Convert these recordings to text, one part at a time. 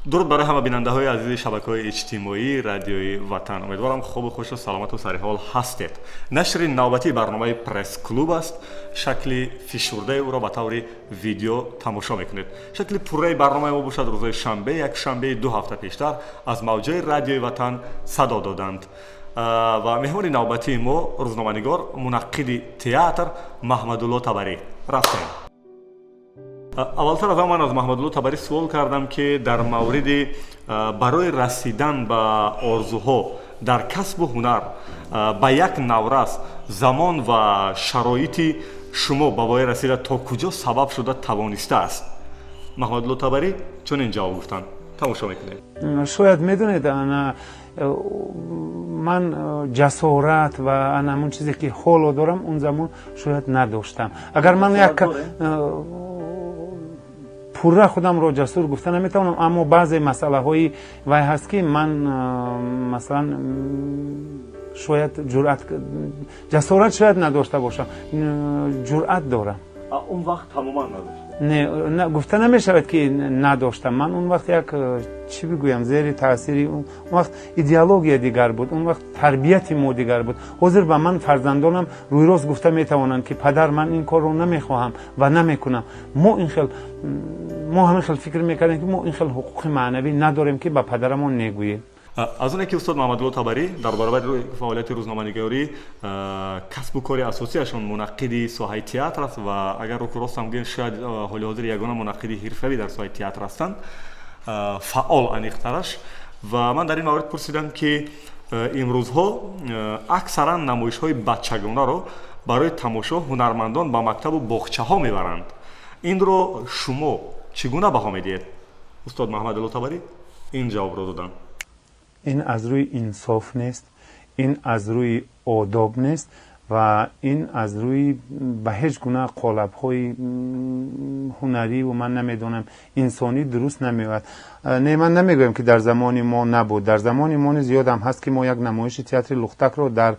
Дуруд барои ҳама бинандаҳои азизи шабакаҳои иҷтимоӣ, Радиои Ватан. Умедворам, хубу хушу саломату сариҳол ҳастед. Нашри навбатии барномаи Пресс-клуб аст. Шакли фишурдаи ӯро ба таври видео тамошо мекунед. Шакли пурраи барномаи мо бошад, рӯзои шанбе, якшанбеи 2 ҳафта пештар аз мавҷои Радиои Ватан садо доданд. Ва меҳмони навбатии мо рӯзноманигор, мунаққиди театр Маҳмадулло Табарӣ. Рафтем. Аввалтар аз ман аз Маҳмадулло Табарӣ суол кардам, ки дар мавриди барои расидан ба орзуҳо дар касбу ҳунар ба як наврас замон ва шароити шумо ба воя расида то куҷо сабаб шуда тавонистааст. Маҳмадулло Табарӣ чунин ҷавоб гуфтанд, тамошо мекунем. Шояд медонед, ана ман ҷасорат ва ана ҳамон чизе, ки ҳоло дорам, он замон шояд надоштам. Агар ман як пурра худамро ҷасур гуфта наметавонам, аммо баъзе масъалаҳои вай ҳаст, ки ман, масалан, шояд ҷуръат, ҷасорат шояд надошта бошам, ҷуръат дорам. Он вақт тамоман надошт? Не, гуфта намешавад, ки надоштам. Ман он вақт як, чӣ бигӯям, зери таъсири он вақт идеология дигар буд, он вақт тарбияти мо дигар буд. Ҳозир ба ман фарзандонам рӯйрост гуфта метавонанд, ки падар, ман ин корро намехоҳам ва намекунам. Мо ин хел, мо ҳамин хел фикр мекардем, ки мо ин хел ҳуқуқи маънавӣ надорем, ки ба падарамон негӯем. Аз оне ки устод Маҳмадулло Табарӣ дар баробари фаъолияти рӯзноманигорӣ касбу кори асосиашон мунаққиди соҳаи театр аст ва агар руку ростам гӯем, шояд ҳоли ҳозир ягона мунаққиди ҳирфавӣ дар соҳаи театр ҳастанд, фаъол аниқтараш. Ва ман дар ин маврид пурсидам, ки имрӯзҳо аксаран намоишҳои бачагонаро барои тамошо ҳунармандон ба мактабу боғчаҳо мебаранд. Инро шумо чӣ гуна баҳо медиҳед? Устод Маҳмадулло Табарӣ ин ҷавобро доданд. Ин аз рӯи инсоф нест, ин аз рӯи одоб нест ва ин аз рӯи ба ҳеҷ гуна қолабҳои ҳунариву, ман намедонам, инсонӣ дуруст намеояд. Не, ман намегӯям, ки дар замони мо набуд. Дар замони мо низ ёдам ҳаст, ки мо як намоиши театри Лухтакро дар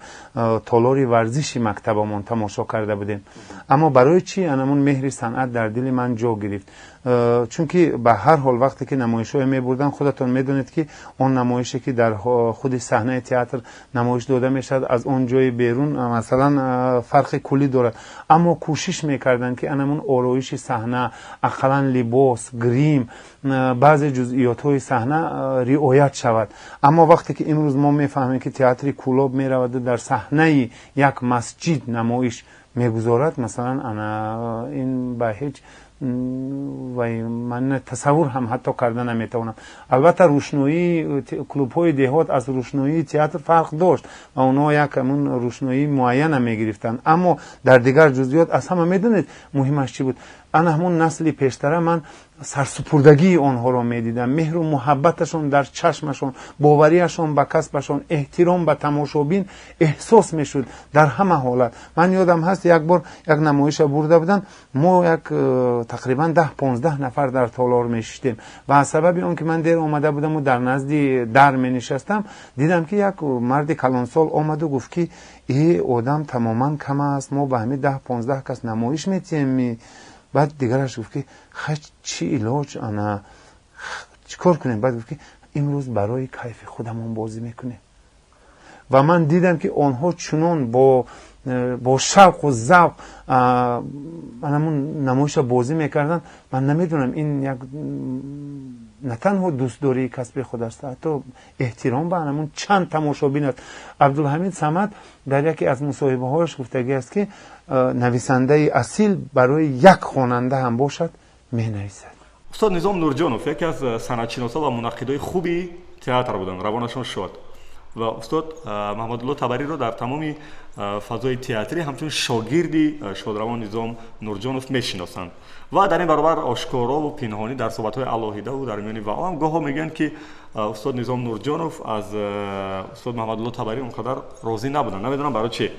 толори варзиши мактабамон тамошо карда будем. Аммо барои чӣ анамун меҳри санъат дар дили ман ҷо гирифт? Чунки ба ҳар ҳол вақте ки намоишҳое мебурданд, худатон медонед, ки он намоише, ки дар худи саҳнаи театр намоиш дода мешавад, аз он ҷои берун, масалан, фарқи куллӣ дорад. Аммо кӯшиш мекарданд, ки анамун ороиши саҳна, ақаллан либос, грим, баъзе ҷузъиётҳои саҳна риоят шавад. Аммо вақте ки имрӯз мо мефаҳмем, ки театри Кӯлоб мераваду дар саҳнаи як масҷид намоиш мегузорад, масалан, ана ин ба ҳеҷ вай ман тасаввур ҳам ҳатто карда наметавонам. Албатта, рӯшноии клубҳои деҳот аз рӯшноии театр фарқ дошт ва онҳо як ҳамун рӯшноии муайяна мегирифтанд, аммо дар дигар ҷузъиёт аз ҳама, медонед, муҳимаш чӣ буд? Ана ҳамун насли пештара, ман сарсупурдагии онҳоро медидам, меҳру муҳаббаташон дар чашмашон, боварияшон ба касбашон, эҳтиром ба тамошобин эҳсос мешуд дар ҳама ҳолат. Ман ёдам ҳаст, як бор як намоиша бурда буданд, мо як тақрибан 10-15 нафар дар толор мешиштем ва аз сабаби он ки ман дер омада будаму дар назди дар менишастам, дидам, ки як марди калонсол омаду гуфт, ки э, одам тамоман кам аст, мо ба ҳамин 10-15 кас намоиш метиҳем. Баъд дигараш гуфт, ки хай, чӣ илоҷ, ана чӣ кор кунем? Баъд гуфт, ки имрӯз барои кайфи худамон бозӣ мекунем. Ва ман дидам, ки онҳо чунон бо шавқу завқ анамун намоиша бозӣ мекарданд. Ман намедонам, ин як на танҳо дӯстдории касби худ аст, ҳатто эҳтиром ба анамун чанд тамошобин аст. Абдулҳамид Самад дар яке аз мусоҳибаҳояш гуфтагӣ аст, ки нависандаи асил барои як хонанда ҳам бошад, менависад. Устод Низом Нурҷонов яке аз санъатшиносо ва мунаққидои хуби театр буданд, равонашон шод. Ва устод Маҳмадулло Табариро дар тамоми фазои театрӣ ҳамчун шогирди шодравон Низом Нурҷонов мешиносанд. Ва дар ин баробар ошкорову пинҳонӣ дар суҳбатҳои алоҳидаву дар миёни ваом гоҳо мегӯянд, ки устод Низом Нурҷонов аз устод Маҳмадулло Табарӣ он қадар розӣ набуданд. Намедонам, барои чӣ.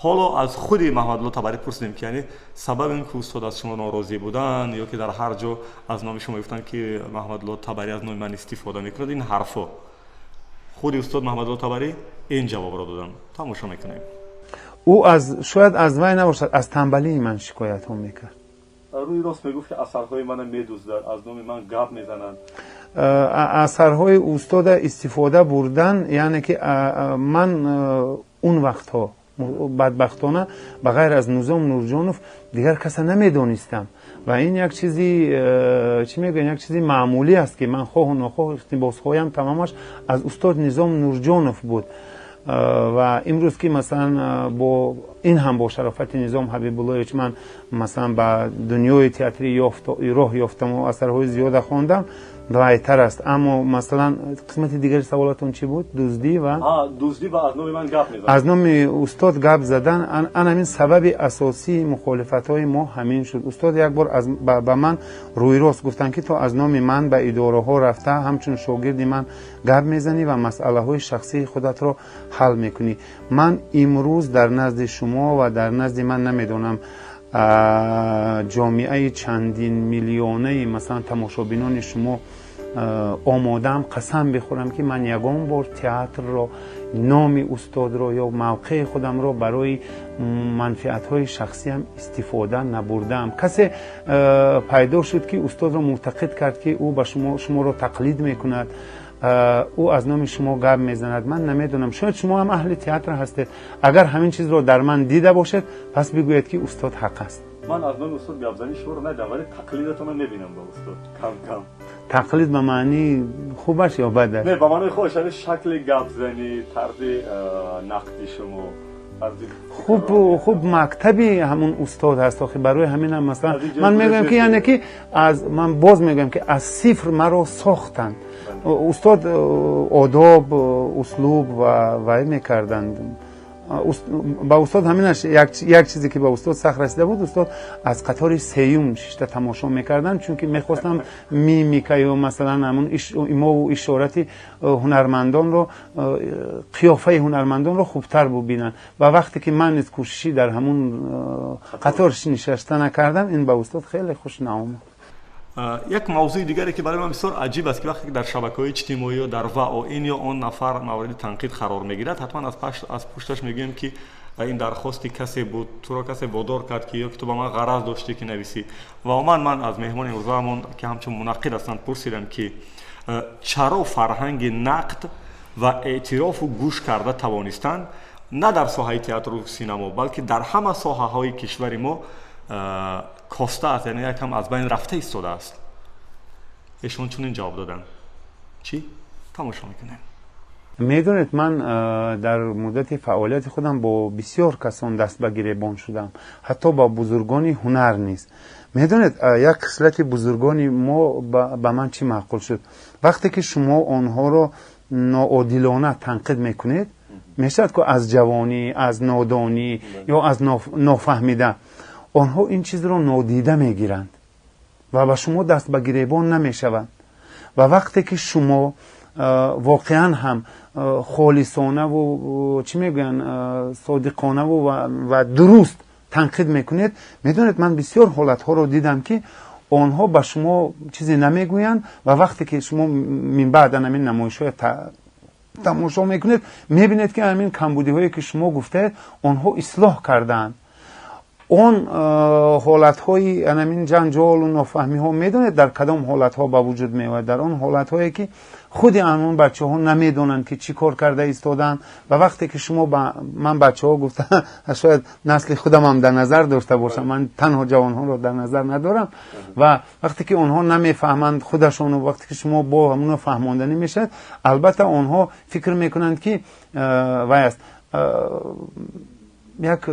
Ҳоло аз худи Маҳмадулло Табарӣ пурсидем, ки яъне сабаби ин ки устод аз шумо норозӣ буданд ё ки дар ҳар ҷо аз номи шумо гуфтанд, ки Маҳмадулло Табарӣ аз номи ман истифода мекунад, ин ҳарфо. Худи устод Маҳмадулло Табарӣ ин ҷавобро доданд, тамошо мекунем. Ӯ аз, шояд аз вай набошад, аз тамбалии ман шикоятҳо мекард. Рӯи рост мегуфт, ки асарҳои мана медуздад, аз номи ман гап мезананд. Асарҳои устода истифода бурдан, яъне ки ман он вақтҳо бадбахтона ба ғайр аз Низом Нурҷонов дигар каса намедонистам ва ин як чизи, чӣ мегӯян, як чизи маъмулӣ аст, ки ман хоҳу нохоҳ иқтибосҳоям тамомаш аз устод Низом Нурҷонов буд. Ва имрӯз ки масалан бо ин ҳам бо шарофати Низом Ҳабибуллоевич ман масалан ба дунёи театрӣ роҳ ёфтаму асарҳои зиёда хондам, вайтар аст. Аммо масалан қисмати дигари саволатон чӣ буд? Дуздӣ ва дуздӣ ва аз номи ман гап мезанад. Аз номи устод гап задан, ан ҳамин сабаби асосии мухолифатҳои мо ҳамин шуд. Устод як бор ба ман рӯйрост гуфтанд, ки ту аз номи ман ба идораҳо рафта, ҳамчун шогирди ман гап мезанӣ ва масъалаҳои шахсии худатро ҳал мекунӣ. Ман имрӯз дар назди шумо ва дар назди ман намедонам ҷомеаи чандин миллионаи масалан тамошобинони шумо омодаам қасам бихӯрам, ки ман ягон бор театрро, номи устодро ё мавқеи худамро барои манфиатҳои шахсиам истифода набурдаам. Касе пайдо шуд, ки устодро мунтақид кард, ки ӯ ба шумо, шуморо тақлид мекунад, ӯ аз номи шумо гап мезанад. Ман намедонам, шояд шумо ҳам аҳли театр ҳастед, агар ҳамин чизро дар ман дида бошед, пас бигӯед, ки устод ҳақ аст. Ман аз номи устод гапзанӣ шуморо надидам, вале тақлидатонро мебинам ба устод кам кам. Тақлид ба маънии хубаш ё бадаш? Не, ба маънои хубаш, яъне шакли гапзанӣ, тарзи нақди шумо. Хуб, хуб, мактаби ҳамун устод ҳаст охи. Барои ҳаминам масалан ман мегӯям, ки яъне ки аз ман боз мегӯям, ки аз сифр маро сохтанд. Устод одоб, услуб ва вай мекарданд. Ба устод ҳаминаш як чизе, ки ба устод сахт расида буд: устод аз қатори сеюм шишта тамошо мекарданд, чунки мехостам мимика ё масалан ҳамун имову ишорати ҳунармандонро, қиёфаи ҳунармандонро хубтар бубинанд. Ва вақте ки ман низ кӯшишӣ дар ҳамун қатор нишаста накардам, ин ба устод хеле хуш наомад. Як мавзӯи дигаре, ки барои ман бисёр аҷиб аст, ки вақте ки дар шабакаҳои иҷтимоӣ ё дар вао ин ё он нафар мавриди танқид қарор мегирад, ҳатман аз пушташ мегӯем, ки ин дархости касе буд, туро касе водор кард, ки ё ки ту ба ман ғараз доштӣ, ки нависӣ. Ва умуман ман аз меҳмони имрӯзаамон, ки ҳамчун мунаққид ҳастанд, пурсидам, ки чаро фарҳанги нақд ва эътирофу гӯш карда тавонистанд на дар соҳаи театру синамо, балки дар ҳама соҳаҳои кишвари мо коста аст, яъне якам аз байн рафта истодааст. Эшон чунин ҷавоб доданд. Чӣ тамошо мекунем. Медонед, ман дар муддати фаъолияти худам бо бисёр касон даст ба гиребон шудам, ҳатто ба бузургони ҳунар низ. Медонед, як хислати бузургони мо ба ман чӣ маъқул шуд? Вақте ки шумо онҳоро ноодилона танқид мекунед, мешавад ку аз ҷавонӣ, аз нодонӣ ё аз нофаҳмида, онҳо ин чизро нодида мегиранд ва ба шумо даст ба гиребон намешаванд. Ва вақте ки шумо воқеан ҳам холисонаву, чӣ мегӯянд, содиқонаву ва дуруст танқид мекунед, медонед, ман бисёр ҳолатҳоро дидам, ки онҳо ба шумо чизе намегӯянд. Ва вақте ки шумо минбаъд ҳамин намоишҳоя тамошо мекунед, мебинед, ки ҳамин камбудиҳое, ки шумо гуфтаед, онҳо ислоҳ кардаанд. Он ҳолатҳои анамин ҷанҷолу нофаҳмиҳо, медонед, дар кадом ҳолатҳо ба вуҷуд меояд? Дар он ҳолатҳое, ки худи анон бачаҳо намедонанд, ки чӣ кор карда истодаанд. Ва вақте ки шумо ба ман бачаҳо гуфта, шояд насли худамам дар назар дошта бошам, ман танҳо ҷавонҳоро дар назар надорам, ва вақте ки онҳо намефаҳманд худашону вақте ки шумо бо ҳамуно фаҳмонданӣ мешавад, албатта онҳо фикр мекунанд, ки вай аст. Як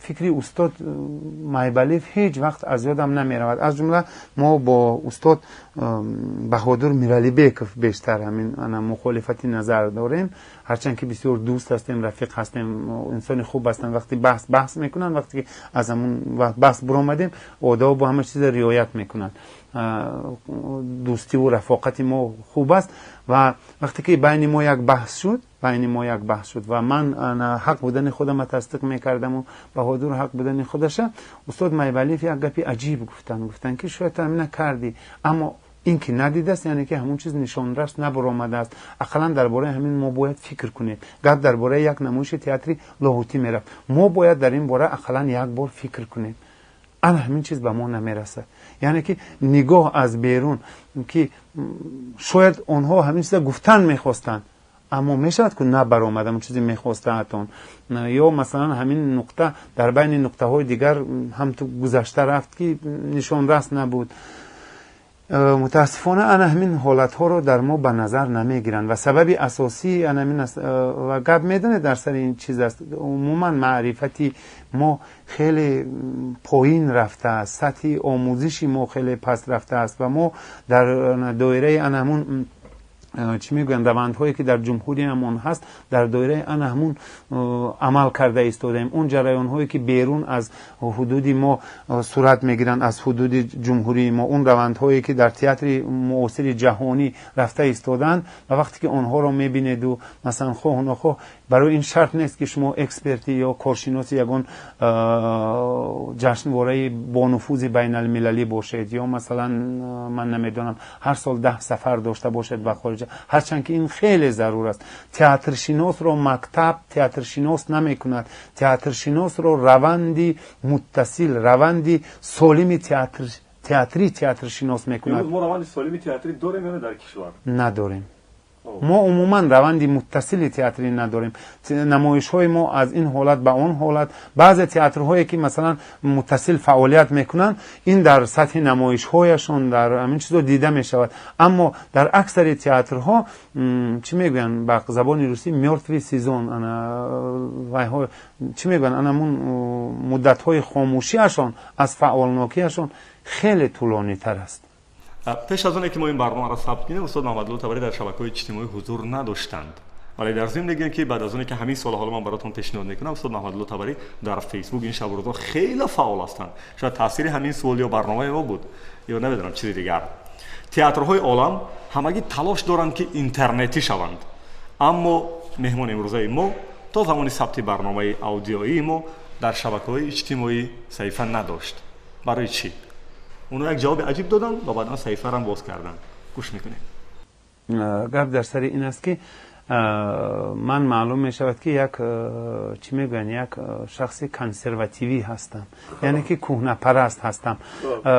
фикри устод Майбалиев ҳеҷ вақт аз ёдам намеравад. Аз ҷумла мо бо устод Баҳодур Миралибеков бештар ҳамин ана мухолифати назар дорем, ҳарчанд ки бисёр дӯст ҳастем, рафиқ ҳастем, инсони хуб ҳастанд. Вақти баҳс баҳс мекунанд, вақте ки аз ҳамун баҳс буромадем, одобу ҳама чиза риоят мекунанд. Дӯстиву рафоқати мо хуб аст. Ва вақте ки байни мо як баҳс шуд, байни мо як баҳс шуд ва ман ҳақ будани худама тасдиқ мекардаму Баҳодур ҳақ будани худаша, устод Майвалиев як гапи аҷиб гуфтанд. Гуфтанд, ки шояд ту ҳамина кардӣ, аммо ин ки надидааст, яъне ки ҳамун чиз нишонрас набаромадааст. Ақаллан дар бораи ҳамин мо бояд фикр кунем. Гап дар бораи як намоиши театри Лоҳутӣ мерафт. Мо бояд дар ин бора ақаллан як бор фикр кунем. Ана ҳамин чиз ба мо намерасад, яъне ки нигоҳ аз берун, ки шояд онҳо ҳамин чиза гуфтан мехостанд, аммо мешавад ки набаромад ҳамон чизе мехостаатон, ё масалан ҳамин нуқта дар байни нуқтаҳои дигар ҳамту гузашта рафт, ки нишонрас набуд. Мутаассифона, ана ҳамин ҳолатҳоро дар мо ба назар намегиранд ва сабаби асосии ана ҳамин аст. Ва гап медонед дар сари ин чиз аст: умуман маърифати мо хеле поин рафтааст, сатҳи омӯзиши мо хеле паст рафтааст ва мо дар доираи ана ҳамун, чӣ мегӯянд, равандҳое ки дар ҷумҳуриямон ҳаст, дар доираи ана ҳамун амал карда истодаем. Он ҷараёнҳое ки берун аз ҳудуди мо сурат мегиранд, аз ҳудуди ҷумҳурии мо, он равандҳое ки дар театри муосири ҷаҳонӣ рафта истодаанд, ва вақте ки онҳоро мебинеду, масалан, хоҳу нохоҳ, барои ин шарт нест ки шумо эксперти ё коршиноси ягон ҷашнвораи бонуфузи байналмилалӣ бошед ё, масалан, ман намедонам, ҳар сол 10 сафар дошта бошед ба хориҷа, ҳарчанд ки ин хеле зарур аст. Театршиносро мактаб театршинос намекунад, театршиносро раванди муттасил, раванди солими театрӣ театршинос мекунад. Мо раванди солими театрӣ дорем ё дар кишвар? Надорем. Мо умуман раванди муттасили театрӣ надорем. Намоишҳои мо аз ин ҳолат ба он ҳолат. Баъзе театрҳое ки, масалан, муттасил фаъолият мекунанд, ин дар сатҳи намоишҳояшон, дар ҳамин чизо дида мешавад, аммо дар аксари театрҳо, чӣ мегӯянд ба забони русӣ, мёртвый сезон, вайҳо, чӣ мегӯянд, анамун муддатҳои хомӯшиашон аз фаъолнокиашон хеле тӯлонитар аст. Пеш аз оне ки мо ин барномаро сабт кунем, устод Маҳмадулло Табарӣ дар шабакаҳои иҷтимоӣ ҳузур надоштанд, вале дар зимн мегӯем, ки баъд аз оне ки ҳамин суоло ҳоло ман баротон пешниҳод мекунам, устод Маҳмадулло Табарӣ дар Фейсбук ин шабу рӯзҳо хеле фаъол ҳастанд. Шояд таъсири ҳамин суол ё барномаи мо буд ё намедонам, чизи дигар. Театрҳои олам ҳамагӣ талош доранд, ки интернетӣ шаванд, аммо меҳмони имрӯзаи мо то замони сабти барномаи аудиоии мо дар шабакаҳои иҷтимоӣ саҳифа надошт. Барои чӣ? Онҳо як ҷавоби аҷиб доданд ва баъдан саҳифарам боз карданд. Гӯш мекунем. Гап дар сари ин аст, ки ман, маълум мешавад, ки як, чӣ мегӯянд, як шахси консервативӣ ҳастам, яъне ки кӯҳнапараст ҳастам.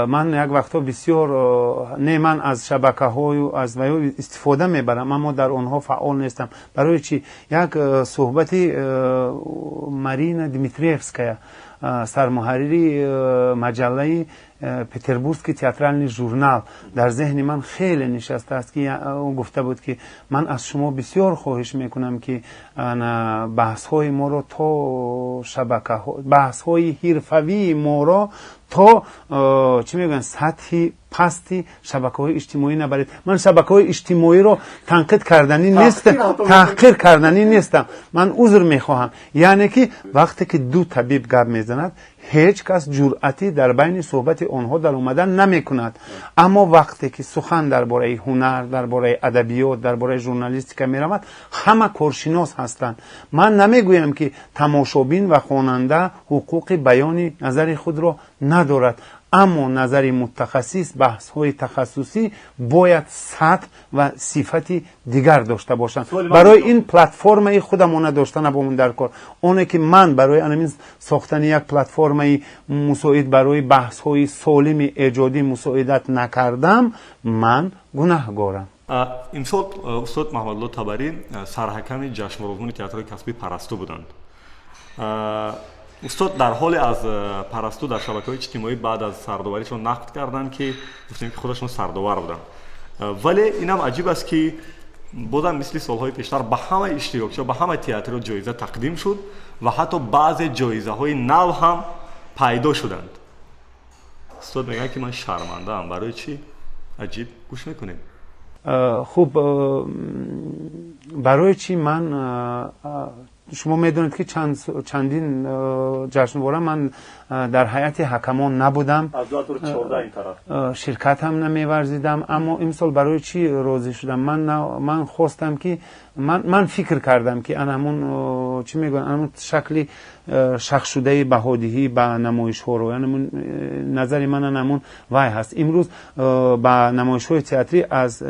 Ман як вақтҳо бисёр не, ман аз шабакаҳою аз ваё истифода мебарам, аммо дар онҳо фаъол нестам. Барои чӣ? Як суҳбати Марина Дмитриевская, сармуҳаррири маҷаллаи «Петербургский театральный журнал», дар зеҳни ман хеле нишастааст, ки ӯ гуфта буд, ки ман аз шумо бисёр хоҳиш мекунам, ки баҳсҳои моро то шабакаҳо, баҳсҳои ҳирфавии моро то, чӣ мегӯянд, сатҳи пасти шабакаҳои иҷтимоӣ набаред. Ман шабакаҳои иҷтимоиро танқид карданӣ нестам, таҳқир карданӣ нестам, ман узр мехоҳам. Яъне ки вақте ки ду табиб гап мезанад, ҳеҷ кас ҷуръатӣ дар байни суҳбати онҳо даромадан намекунад, аммо вақте ки сухан дар бораи ҳунар, дар бораи адабиёт, дар бораи журналистика меравад, ҳама коршинос ҳастанд. Ман намегӯям, ки тамошобин ва хонанда ҳуқуқи баёни назари худро надорад, аммо назари мутахассис, баҳсҳои тахассусӣ бояд сатҳ ва сифати дигар дошта бошанд. Барои ин платформаи худамона дошта набомон дар кор. Оне ки ман барои анамин сохтани як платформаи мусоид барои баҳсҳои солими эҷодӣ мусоидат накардам, ман гунаҳгорам. Имсол устод Маҳмадулло Табарӣ сарҳаками ҷашнворозмони театрҳои касбии «Парасту» буданд. Устод дар ҳоле аз «Парасту» дар шабакаҳои иҷтимоӣ баъд аз сардоваришон нақд карданд, ки гуфтем, ки худашон сардовар буданд, вале инам аҷиб аст, ки бозам мисли солҳои пештар ба ҳамаи иштирокчиҳо, ба ҳамаи театрҳо ҷоиза тақдим шуд ва ҳатто баъзе ҷоизаҳои нав ҳам пайдо шуданд. Устод мегӯянд, ки ман шармандаам. Барои чӣ? Аҷиб, гӯш мекунем. Хуб, барои чӣ ман, шумо медонед, ки чандин ҷашнвора ман дар ҳайати ҳакамон набудам, ширкат ҳам намеварзидам, аммо имсол барои чӣ розӣ шудам? Ман хостам, ки ман фикр кардам, ки ана ҳамун, чӣ мегӯянд, ҳамун шакли шахсшудаи баҳодиҳӣ ба намоишҳоро, ҳамун назари ман ҳамун вай ҳаст. Имрӯз ба намоишҳои театрӣ аз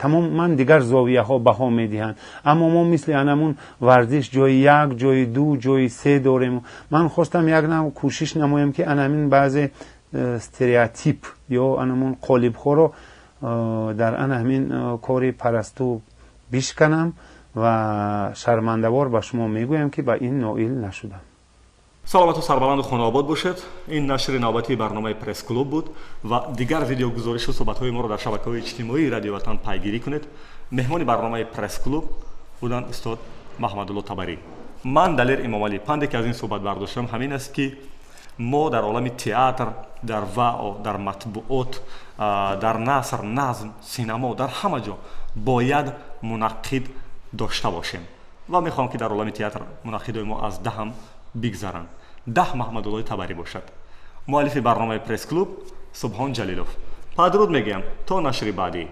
тамоман дигар зовияҳо баҳо медиҳанд, аммо мо мисли анамун варзиш ҷои як, ҷои ду, ҷои се дорем. Ман хостам як нав кӯшиш намоям, ки ана ҳамин баъзе Стереотип ё анамон қолибҳоро дар ана ҳамин кори «Парасту» бишканам ва шармандавор ба шумо мегӯям, ки ба ин ноил нашудам. Саломату сарбаланду хонаобод бошед. Ин нашри навбатии барномаи «Пресс-клуб» буд ва дигар видеогузоришу суҳбатҳои моро дар шабакаҳои иҷтимоии Радио Ватан пайгирӣ кунед. Меҳмони барномаи «Пресс-клуб» буданд устод Маҳмадулло Табарӣ. Ман Далер Имомалӣ. Панде ки аз ин суҳбат бардоштам, ҳамин аст, ки мо дар олами театр, дар вао, дар матбуот, дар наср, назм, синамо, дар ҳама ҷо бояд мунаққид дошта бошем ва мехоҳам, ки дар олами театр мунаққидои мо аз 10 ҳам бигзаранд, 10 Маҳмадуллои Табарӣ бошад. Муаллифи барномаи «Пресс-клуб» Субҳон Ҷалилов. Падруд мегӯям то нашри баъдӣ.